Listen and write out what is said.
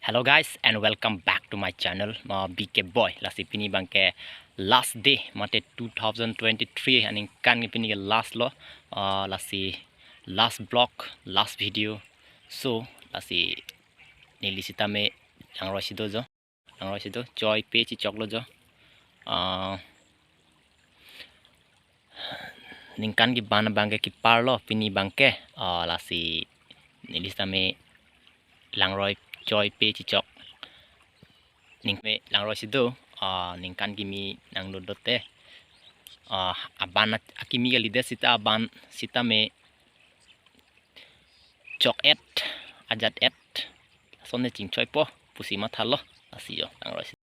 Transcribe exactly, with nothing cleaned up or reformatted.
Hello guys and welcome back to my channel, uh, B K Boy. Lasi pini abangke last day mate two thousand twenty-three aningkan ke pini ke last lo, uh, lasi last vlog, last video. So lasi neli sitame langroi si do jo, langroi si do, choi pe chichok lo jo. Uh, ningkan keban abangke kepar lo pini abangke, uh, lasi neli sitame langroi choi pe chichok. Ning me langroi si do, uh, ningkan kimi nang dodot te. Uh, aban at-, akimi kalidet sita aban sitame chok et, ajat et, ason ne chingchoi po pusi mathalo, lasi jo langroi si.